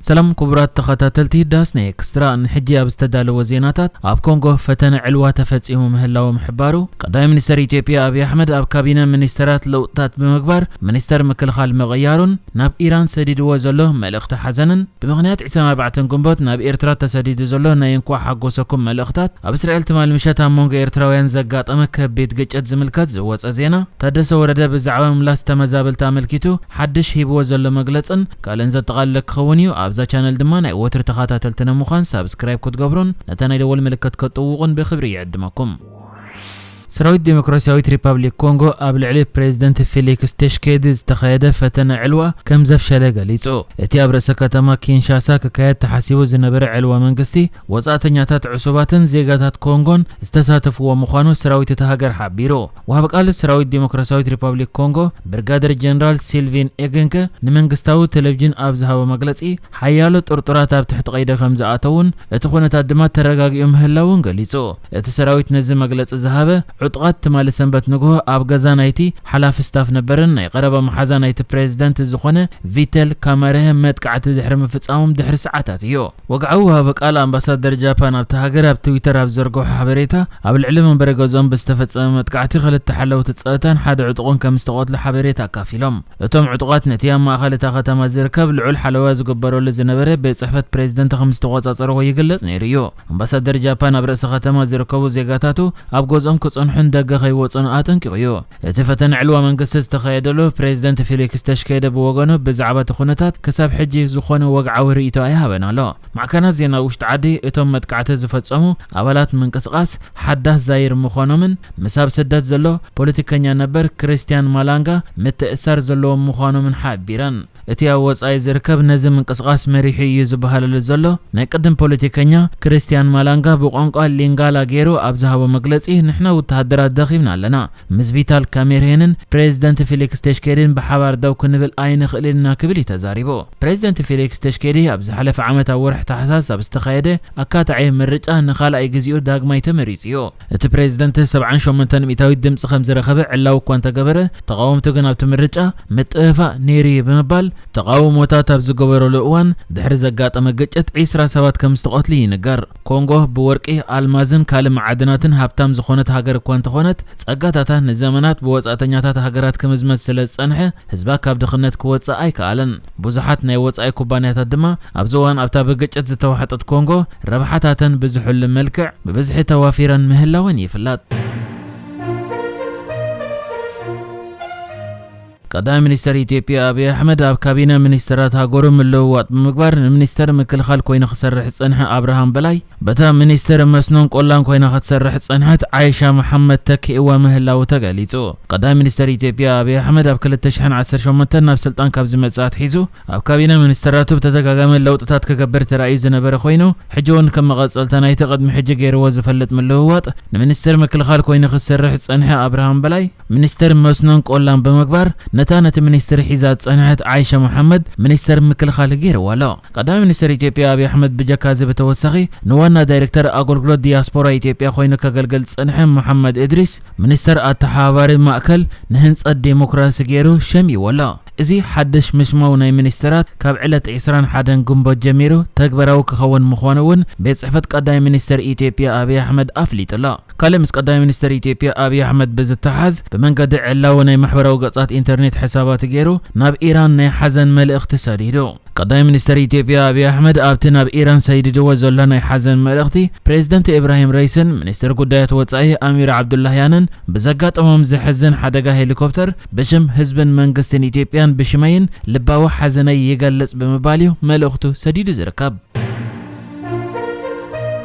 ሰላም ክቡራት ተኸታተልቲ ዳስ ናይ ኤክስትራ፣ ንሕጂ ኣብ ዝተዳለወ ዜናታት፣ ኣብ ኮንጎ ፈተነ ዕልዋ ተፈጺሙ ምህላው ምሕባሩ፣ ቀዳማይ ሚኒስተር ኢትዮጵያ ኣብይ ኣሕመድ ኣብ ካቢነ ሚኒስተራት ለውጥታት ብምግባር ሚኒስተር ምክልኻል ምቕያሩን ናብ ኢራን ሰዲድዎ ዘሎ መልእኽቲ ሓዘንን፣ ብምኽንያት ዕስራን ኣርባዕተን ግንቦት ናብ ኤርትራ ተሰዲዱ ዘሎ ናይ እንኳዕ ሓጎሰኩም መልእኽታት፣ ኣብ እስራኤል ትማሊ ምሸት ኣብ መንጎ ኤርትራውያን ዘጋጠመ ከቢድ ግጭት ዝምልከት ዝወጸ ዜና፣ ታደሰ ወረደ ብዛዕባ ምምላስ ተመዛበልቲ ኣመልኪቱ ሓድሽ ሂብዎ ዘሎ መግለጽን ካልእን ዘጠቓለለ ክኸውን እዩ። ኣብዛ ቻነል ድማ ናይ ወትሩ ተኸታተልትና ምዃን ሳብስክራይብ ክትገብሩን ነታ ናይ ደወል ምልክት ክትጥውቑን ብኽብሪ ይዕድመኩም። ሰራዊት ዴሞክራሲያዊት ሪፓብሊክ ኮንጎ ኣብ ልዕሊ ፕሬዚደንት ፌሊክስ ተሽኬዲ ዝተኻየደ ፈተነ ዕልዋ ከም ዘፍሸለ ገሊጹ። እቲ ኣብ ርእሰ ከተማ ኪንሻሳ ክካየድ ተሓሲቡ ዝነበረ ዕልዋ መንግስቲ፣ ወጻእተኛታት ዕሱባትን ዜጋታት ኮንጎን ዝተሳተፍዎ ምዃኑ ሰራዊት እታ ሃገር ሓቢሩ። ወሃቢ ቃል ሰራዊት ዴሞክራሲያዊት ሪፓብሊክ ኮንጎ ብርጋደር ጀነራል ሲልቪን ኤግንከ ንመንግስታዊ ቴሌቪዥን ኣብ ዝሃቦ መግለጺ፣ ሓያሎ ጥርጡራት ኣብ ትሕቲ ቀይዲ ከም ዝኣተዉን እቲ ኩነታት ድማ ተረጋጊኡ ምህላውን ገሊጹ። እቲ ሰራዊት ነዚ መግለጺ ዝሃበ፣ ዕጡቓት ትማሊ ሰንበት ንግሆ ኣብ ገዛ ናይቲ ሓላፊ ስታፍ ነበርን ናይ ቀረባ መሓዛ ናይቲ ፕሬዚደንት ዝኾነ ቪተል ካመረሀ መጥቃዕቲ ድሕሪ ምፍጻሞም ድሕሪ ሰዓታት እዩ። ወግዓዊ ወሃቢ ቃል ኣምባሳደር ጃፓን ኣብታ ሃገር ኣብ ትዊተር ኣብ ዘርግሖ ሓበሬታ፣ ኣብ ልዕሊ መንበሪ ገዝኦም ብዝተፈጸመ መጥቃዕቲ ክልተ ሓለውቲ ጸጥታን ሓደ ዕጡቕን ከም ዝተቐትሉ ሓበሬታ ኣካፊሎም። እቶም ዕጡቓት ነቲ ኣብ ማእከል እታ ከተማ ዝርከብ ልዑል ሓለዋ ዝግበረሉ ዝነበረ ቤት ጽሕፈት ፕሬዚደንት ከም ዝተቖጻጸርዎ ይግለጽ ነይሩ እዩ። ኣምባሳደር ጃፓን ኣብ ርእሲ ከተማ ዝርከቡ ዜጋታቱ ኣብ ገዝኦም ክጸንሑን ደገ ከይወጹን ኣጠንቂቑ እዩ። እቲ ፈተነ ዕልዋ መንግስቲ ዝተኻየደሉ ፕሬዚደንት ፌሊክስ ተሽኬደ ብወገኑ ብዛዕባ እቲ ኩነታት ክሳብ ሕጂ ዝኾነ ወግዓዊ ርእይቶ ኣይሃበን ኣሎ። ማዕከናት ዜና ውሽጢ ዓዲ እቶም መጥቃዕቲ ዝፈጸሙ ኣባላት ምንቅስቓስ ሓዳስ ዛይር ምዃኖምን ምስ ኣብ ስደት ዘሎ ፖለቲከኛ ነበር ክርስቲያን ማላንጋ ምትእሳር ዘለዎም ምዃኖምን ሓቢረን። እቲ ኣብ ወጻኢ ዝርከብ ነዚ ምንቅስቓስ መሪሑ እዩ ዝበሃለሉ ዘሎ ናይ ቅድም ፖለቲከኛ ክርስቲያን ማላንጋ ብቋንቋ ሊንጋላ ገይሩ ኣብ ዝሃቦ መግለጺ፣ ንሕና ወተሃደራት ደኺምና ኣለና። ምስ ቪታል ካሜርሄንን ፕሬዚደንት ፌሊክስ ተሽኬዲን ብሓባር ደው ክንብል ኣይንኽእልን ኢና ክብል እዩ ተዛሪቡ። ፕሬዚደንት ፌሊክስ ተሽኬዲ ኣብ ዝሓለፈ ዓመት ኣብ ወርሒ ታሕሳስ ኣብ ዝተኻየደ ኣካታዒ ምርጫ ንኻልኣይ ግዜኡ ዳግማይ ተመሪጹ እዩ። እቲ ፕሬዚደንት ሰብዓን ሸሞንተን ሚእታዊት ድምጺ ከም ዝረኸበ ዕላዊ እኳ እንተገበረ፣ ተቓወምቱ ግን ኣብቲ ምርጫ ምጥፍፋእ ነይሩ እዩ ብምባል፣ ተቓውሞታት ኣብ ዝገበረሉ እዋን ድሕሪ ዘጋጠመ ግጭት ዒስራ ሰባት ከም ዝተቐትሉ ይንገር። ኮንጎ ብወርቂ፣ ኣልማዝን ካልእ መዓድናትን ሃብታም ዝኾነት ሃገር እኳ እንተኾነት፣ ጸጋታታ ንዘመናት ብወጻእተኛታት ሃገራት ክምዝመዝ ስለ ዝጸንሐ፣ ህዝባ ካብ ድኽነት ክወጽእ ኣይከኣለን። ብዙሓት ናይ ወጻኢ ኩባንያታት ድማ ኣብዚ እዋን ኣብታ ብግጭት ዝተዋሕጠት ኮንጎ ረብሓታተን ብዝሕሉ መልክዕ ብብዝሒ ተዋፊረን ምህላወን ይፍለጥ። ቀዳማይ ሚኒስተር ኢትዮጵያ ኣብይ ኣሕመድ ኣብ ካቢነ ሚኒስተራት ሃገሩ ምልውዋጥ ብምግባር፣ ንሚኒስተር ምክልኻል ኮይኑ ክሰርሕ ዝጸንሐ ኣብርሃም በላይ፣ በታ ሚኒስተር መስኖን ቆላን ኮይና ክትሰርሕ ዝጸንሐት ዓይሻ መሓመድ ተኪእዋ ምህላዉ ተገሊጹ። ቀዳማይ ሚኒስተር ኢትዮጵያ ኣብይ ኣሕመድ ኣብ ክልተ ሽሕን ዓሰርተ ሸሞንተን ናብ ስልጣን ካብ ዝመጽእ ኣትሒዙ፣ ኣብ ካቢነ ሚኒስተራቱ ብተደጋጋሚ ለውጥታት ክገብር ተራእዩ ዝነበረ ኮይኑ፣ ሕጂ እውን ከም መቐጸልታ ናይቲ ቅድሚ ሕጂ ገይርዎ ዝፈልጥ ምልውዋጥ፣ ንሚኒስተር ምክልኻል ኮይኑ ክሰርሕ ዝጸንሐ ኣብርሃም በላይ፣ ሚኒስተር መስኖን ቆላን ብምግባር፣ ነታ ነቲ ሚኒስትሪ ሒዛ ዝጸንሐት ዓይሻ መሓመድ ሚኒስተር ምክልኻል ገይርዋ ኣሎ። ቀዳማይ ሚኒስተር ኢትዮጵያ ኣብይ ኣሕመድ ብጀካ እዚ ብተወሳኺ፣ ንዋና ዳይሬክተር ኣገልግሎት ዲያስፖራ ኢትዮጵያ ኮይኑ ከገልግል ዝጸንሐ መሓመድ እድሪስ፣ ሚኒስተር ኣተሓባባሪ ማእከል ንህንጸት ዴሞክራሲ ገይሩ ሸሚዎ ኣሎ። እዚ ሓድሽ ምሽማው ናይ ሚኒስተራት ካብ ዕለት ዕስራን ሓደን ግንቦት ጀሚሩ ተግባራዊ ክኸውን ምዃኑ እውን ቤት ጽሕፈት ቀዳማይ ሚኒስተር ኢትዮጵያ ኣብይ ኣሕመድ ኣፍሊጡ ኣሎ። ካልእ ምስ ቀዳማይ ሚኒስተር ኢትዮጵያ ኣብይ ኣሕመድ ብዝተሓዝ፣ ብመንገዲ ዕላዊ ናይ ማሕበራዊ ገጻት ኢንተርኔት ሕሳባት ገይሩ ናብ ኢራን ናይ ሓዘን መልእኽቲ ሰዲዱ። ቀዳማይ ሚኒስተር ኢትዮጵያ ኣብይ ኣሕመድ ኣብቲ ናብ ኢራን ሰዲድዎ ዘሎ ናይ ሓዘን መልእኽቲ፣ ፕሬዚደንት ኢብራሂም ረይስን ሚኒስተር ጉዳያት ወጻኢ ኣሚር ዓብዱላህያንን ብዘጋጠሞም ዘሕዝን ሓደጋ ሄሊኮፕተር ብሽም ህዝብን መንግስትን ኢትዮጵያን ብሽመይን ልባዊ ሓዘነይ ይገልጽ ብምባል እዩ መልእኽቱ ሰዲዱ ዝርከብ።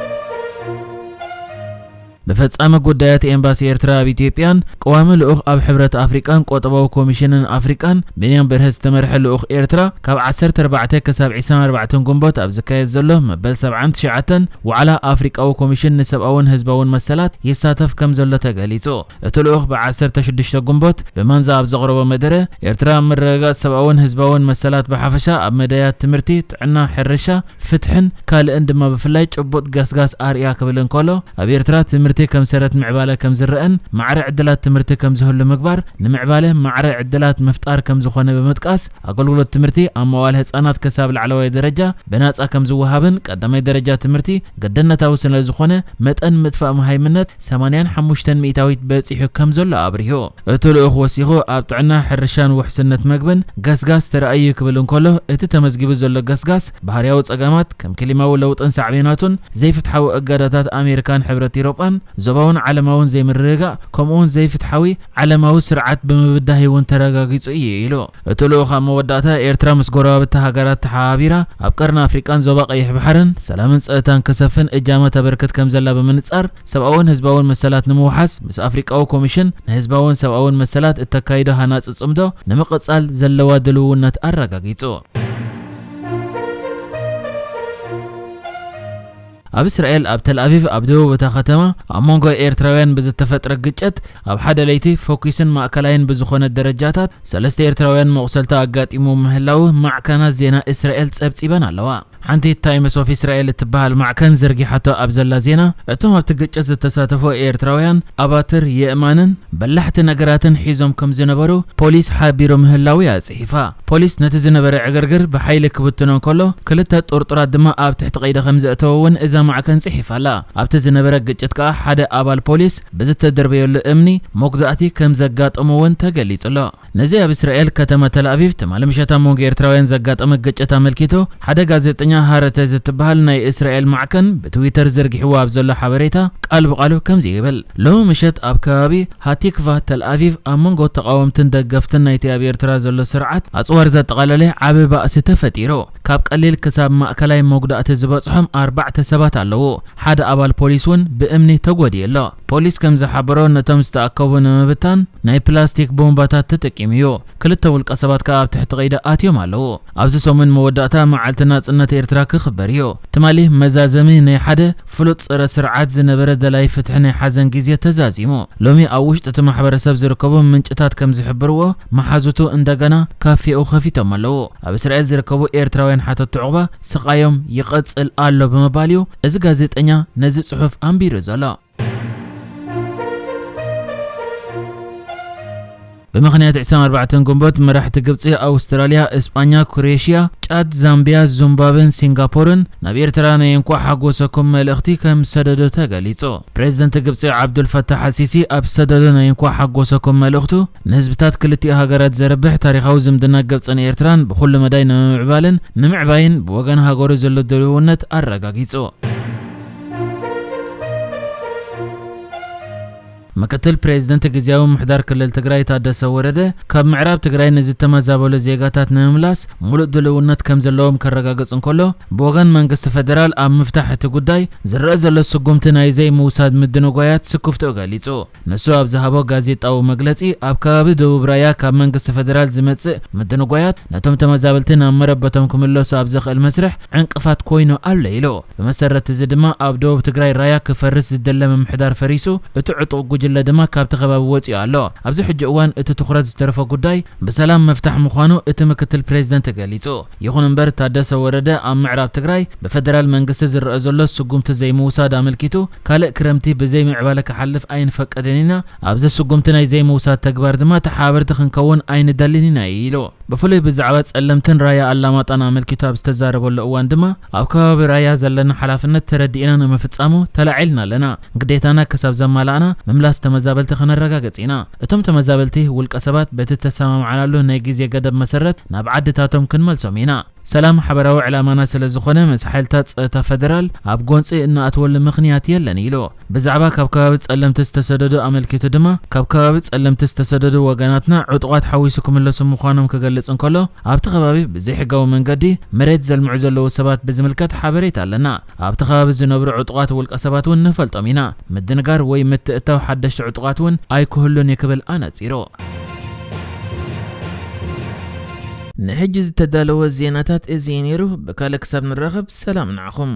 ብፈጻሚ ጉዳያት ኤምባሲ ኤርትራ ኣብ ኢትዮጵያን ቀዋሚ ልኡኽ ኣብ ሕብረት ኣፍሪቃን ቆጠባዊ ኮሚሽንን ኣፍሪቃን ብንያም በርሀ ዝተመርሐ ልኡኽ ኤርትራ፣ ካብ ዓሰርተ ኣርባዕተ ክሳብ ዕስራን ኣርባዕተን ግንቦት ኣብ ዝካየድ ዘሎ መበል ሰብዓን ትሽዓተን ዋዕላ ኣፍሪቃዊ ኮሚሽን ንሰብኣውን ህዝባውን መሰላት ይሳተፍ ከም ዘሎ ተገሊጹ። እቲ ልኡኽ ብ ዓሰርተ ሽዱሽተ ግንቦት ብማንዛ ኣብ ዘቕረቦ መደረ፣ ኤርትራ ኣብ ምርግጋጽ ሰብኣውን ህዝባውን መሰላት ብሓፈሻ፣ ኣብ መዳያት ትምህርቲ፣ ጥዕና፣ ሕርሻ፣ ፍትሕን ካልእን ድማ ብፍላይ ጭቡጥ ገስጋስ ኣርእያ ክብል እንከሎ፣ ኣብ ኤርትራ ትምህርቲ እቲ ከም ሰረት ምዕባለ ከም ዝረአን ማዕረ ዕድላት ትምህርቲ ከም ዝህሉ ምግባር ንምዕባለ ማዕረ ዕድላት ምፍጣር ከም ዝኾነ ብምጥቃስ፣ ኣገልግሎት ትምህርቲ ኣብ መዋለ ህጻናት ክሳብ ላዕለዋይ ደረጃ ብናጻ ከም ዝወሃብን ቀዳማይ ደረጃ ትምህርቲ ግድነታዊ ስለ ዝኾነ መጠን ምጥፋእ መሃይምነት ሰማንያን ሓሙሽተን ሚእታዊት በጺሑ ከም ዘሎ ኣብሪሁ። እቲ ልኡኽ ወሲኹ፣ ኣብ ጥዕና፣ ሕርሻን ውሕስነት መግብን ገስጋስ ተራእዩ ክብል እንከሎ፣ እቲ ተመዝጊቡ ዘሎ ገስጋስ ባህርያዊ ጸገማት ከም ክሊማዊ ለውጥን ሳዕቤናቱን፣ ዘይፍትሓዊ እገዳታት ኣሜሪካን ሕብረት ኤውሮጳን፣ ዞባውን ዓለማውን ዘይምርግጋእ፣ ከምኡውን ዘይፍትሓዊ ዓለማዊ ስርዓት ብምብዳህ እውን ተረጋጊጹ እዩ ኢሉ። እቲ ልኡኽ ኣብ መወዳእታ፣ ኤርትራ ምስ ጎረባብቲ ሃገራት ተሓባቢራ ኣብ ቀርኒ ኣፍሪቃን ዞባ ቀይሕ ባሕርን ሰላምን ጸጥታን ክሰፍን እጃማ ተበርክት ከም ዘላ ብምንጻር፣ ሰብኣውን ህዝባውን መሰላት ንምውሓስ ምስ ኣፍሪቃዊ ኮሚሽን ንህዝባውን ሰብኣውን መሰላት እተካይዶ ሃናጺ ጽምዶ ንምቕጻል ዘለዋ ድልውነት ኣረጋጊጹ። ኣብ እስራኤል ኣብ ተልኣቪቭ ኣብ ደቡብ እታ ከተማ ኣብ መንጎ ኤርትራውያን ብዝተፈጥረ ግጭት ኣብ ሓደ ለይቲ ፈኲስን ማእከላይን ብዝኾነ ደረጃታት ሰለስተ ኤርትራውያን መቑሰልቲ ኣጋጢሙ ምህላው ማዕከናት ዜና እስራኤል ጸብጺበን ኣለዋ። ሓንቲ ታይምስ ኦፍ እስራኤል እትበሃል ማዕከን ዘርጊሓቶ ኣብ ዘላ ዜና፣ እቶም ኣብቲ ግጭት ዝተሳተፉ ኤርትራውያን ኣባትር የእማንን በላሕቲ ነገራትን ሒዞም ከም ዝነበሩ ፖሊስ ሓቢሩ ምህላው እያ ጽሒፋ። ፖሊስ ነቲ ዝነበረ ዕግርግር ብሓይሊ ክብትኖ እንከሎ፣ ክልተ ጥርጡራት ድማ ኣብ ትሕቲ ቀይዲ ከም ዘእተወ እውን እዛ ማዕከን ጽሒፋ ኣላ። ኣብቲ ዝነበረ ግጭት ከኣ ሓደ ኣባል ፖሊስ ብዝተደርበየሉ እምኒ መጉዳእቲ ከም ዘጋጠሞ እውን ተገሊጹ ኣሎ። ነዚ ኣብ እስራኤል ከተማ ተልኣቪቭ ትማሊ ምሸት ኣብ መንጎ ኤርትራውያን ዘጋጠመ ግጭት ኣመልኪቱ ሓደ ጋዜጠኛ ሃረተ ዝትበሃል ናይ እስራኤል ማዕከን ብትዊተር ዘርጊሕዎ ኣብ ዘሎ ሓበሬታ ቃል ብቓሉ ከምዚ ይብል። ሎሚ ምሸት ኣብ ከባቢ ሃቲክቫ ተልኣቪቭ ኣብ መንጎ ተቓወምትን ደገፍትን ናይቲ ኣብ ኤርትራ ዘሎ ስርዓት ኣጽዋር ዘጠቓለለ ዓቢ ባእሲ ተፈጢሩ። ካብ ቀሊል ክሳብ ማእከላይ መጉዳእቲ ዝበጽሖም ኣርባዕተ ሰባት ኣለዉ። ሓደ ኣባል ፖሊስ እውን ብእምኒ ተጎድዩ ኣሎ። ፖሊስ ከም ዝሓበሮ ነቶም ዝተኣከቡ ንምብታን ናይ ፕላስቲክ ቦምባታት ተጠቂሙ እዩ። ክልተ ውልቀ ሰባት ከኣ ኣብ ትሕቲ ቀይዲ ኣትዮም ኣለዉ። ኣብዚ ሰሙን መወዳእታ መዓልቲ ናጽነት ኤርትራ ክኽበር እዩ። ትማሊ መዛዘሚ ናይ ሓደ ፍሉጥ ጸረ ስርዓት ዝነበረ ደላይ ፍትሒ ናይ ሓዘን ግዜ ተዛዚሙ። ሎሚ ኣብ ውሽጢ እቲ ማሕበረሰብ ዝርከቡ ምንጭታት ከም ዝሕብርዎ መሓዙቱ እንደገና ካፌኡ ከፊቶም ኣለዉ። ኣብ እስራኤል ዝርከቡ ኤርትራውያን ሓተቲ ዑቕባ ስቓዮም ይቐጽል ኣሎ ብምባል እዩ እዚ ጋዜጠኛ ነዚ ጽሑፍ ኣንቢሩ ዘሎ። ብምኽንያት ዕስራን ኣርባዕተን ግንቦት መራሕቲ ግብጺ፣ ኣውስትራልያ፣ እስጳኛ፣ ክሮኤሽያ፣ ጫድ፣ ዛምቢያ፣ ዙምባብን ሲንጋፖርን ናብ ኤርትራ ናይ እንኳዕ ሓጎሰኩም መልእኽቲ ከም ሰደዱ ተገሊጹ። ፕሬዝደንት ግብጺ ዓብዱል ፈታሕ ኣልሲሲ ኣብ ሰደዶ ናይ እንኳዕ ሓጎሰኩም መልእኽቱ ንህዝብታት ክልቲኡ ሃገራት ዘርብሕ ታሪኻዊ ዝምድና ግብጽን ኤርትራን ብኹሉ መዳይ ንምምዕባልን ንምዕባይን ብወገን ሃገሩ ዘሎ ድልውነት ኣረጋጊጹ። ምክትል ፕሬዝደንት ግዝያዊ ምምሕዳር ክልል ትግራይ ታደሰ ወረደ፣ ካብ ምዕራብ ትግራይ ንዝተመዛበሉ ዜጋታት ንምምላስ ሙሉእ ድልውነት ከም ዘለዎም ከረጋግጽ እንከሎ፣ ብወገን መንግስቲ ፈደራል ኣብ ምፍታሕ እቲ ጉዳይ ዝረአ ዘሎ ስጉምቲ ናይ ዘይምውሳድ ምድንጓያት ስክፍትኡ ገሊጹ። ንሱ ኣብ ዝሃቦ ጋዜጣዊ መግለጺ፣ ኣብ ከባቢ ደቡብ ራያ ካብ መንግስቲ ፈደራል ዝመጽእ ምድንጓያት ነቶም ተመዛበልቲ ናብ መረበቶም ክምለሱ ኣብ ዘኽእል መስርሕ ዕንቅፋት ኮይኑ ኣሎ ኢሉ። ብመሰረት እዚ ድማ ኣብ ደቡብ ትግራይ ራያ ክፈርስ ዝደለ ምምሕዳር ፈሪሱ፣ እቲ ዕጡቕ ጉጅለ ድማ ካብቲ ከባቢ ወፂኡ ኣሎ። ኣብዚ ሕጂ እዋን እቲ ትኹረት ዝተረፎ ጉዳይ ብሰላም ምፍታሕ ምዃኑ እቲ ምክትል ፕሬዝደንት ገሊጹ። ይኹን እምበር ታደሰ ወረደ ኣብ ምዕራብ ትግራይ ብፈደራል መንግስቲ ዝረአ ዘሎ ስጉምቲ ዘይምውሳድ ኣመልኪቱ፣ ካልእ ክረምቲ ብዘይ ምዕባለ ክሓልፍ ኣይንፈቅድን ኢና፣ ኣብዚ ስጉምቲ ናይ ዘይምውሳድ ተግባር ድማ ተሓባበርቲ ክንከውን ኣይንደልን ኢና ኢሉ። ብፍሉይ ብዛዕባ ጸለምትን ራያ ኣላማጣን ኣመልኪቱ ኣብ ዝተዛረበሉ እዋን ድማ፣ ኣብ ከባቢ ራያ ዘለና ሓላፍነት ተረዲእና ንምፍጻሙ ተላዒልና ኣለና። ግዴታና ክሳብ ዘማላእና ምምላስ ተመዛበልቲ ከነረጋግጽ ኢና። እቶም ተመዛበልቲ ውልቀ ሰባት በቲ ተሰማምዓናሉ ናይ ግዜ ገደብ መሰረት ናብ ዓድታቶም ክንመልሶም ኢና። ሰላም ሓበራዊ ዕላማና ስለ ዝኾነ፣ ምስ ሓይልታት ጸጥታ ፈደራል ኣብ ጎንጺ እንኣትወሉ ምኽንያት የለን ኢሉ። ብዛዕባ ካብ ከባቢ ጸለምቲ ዝተሰደዱ ኣመልኪቱ ድማ፣ ካብ ከባቢ ጸለምቲ ዝተሰደዱ ወገናትና ዕጡቓት ሓዊሱ ክምለሱ ምዃኖም ክገልጽ እንከሎ፣ ኣብቲ ከባቢ ብዘይሕጋዊ መንገዲ መሬት ዘልምዑ ዘለዉ ሰባት ብዝምልከት ሓበሬታ ኣለና። ኣብቲ ከባቢ ዝነብሩ ዕጡቓት ውልቀ ሰባት እውን ንፈልጦም ኢና። ምድንጋር ወይ ምትእታው ሓደሽቲ ዕጡቓት እውን ኣይክህሉን እዩ ክብል ኣነጺሩ። ንሕጂ ዝተዳለወ ዜናታት እዚ እዩ ነይሩ። ብካልእ ክሳብ ንራኸብ ሰላም ንዓኹም።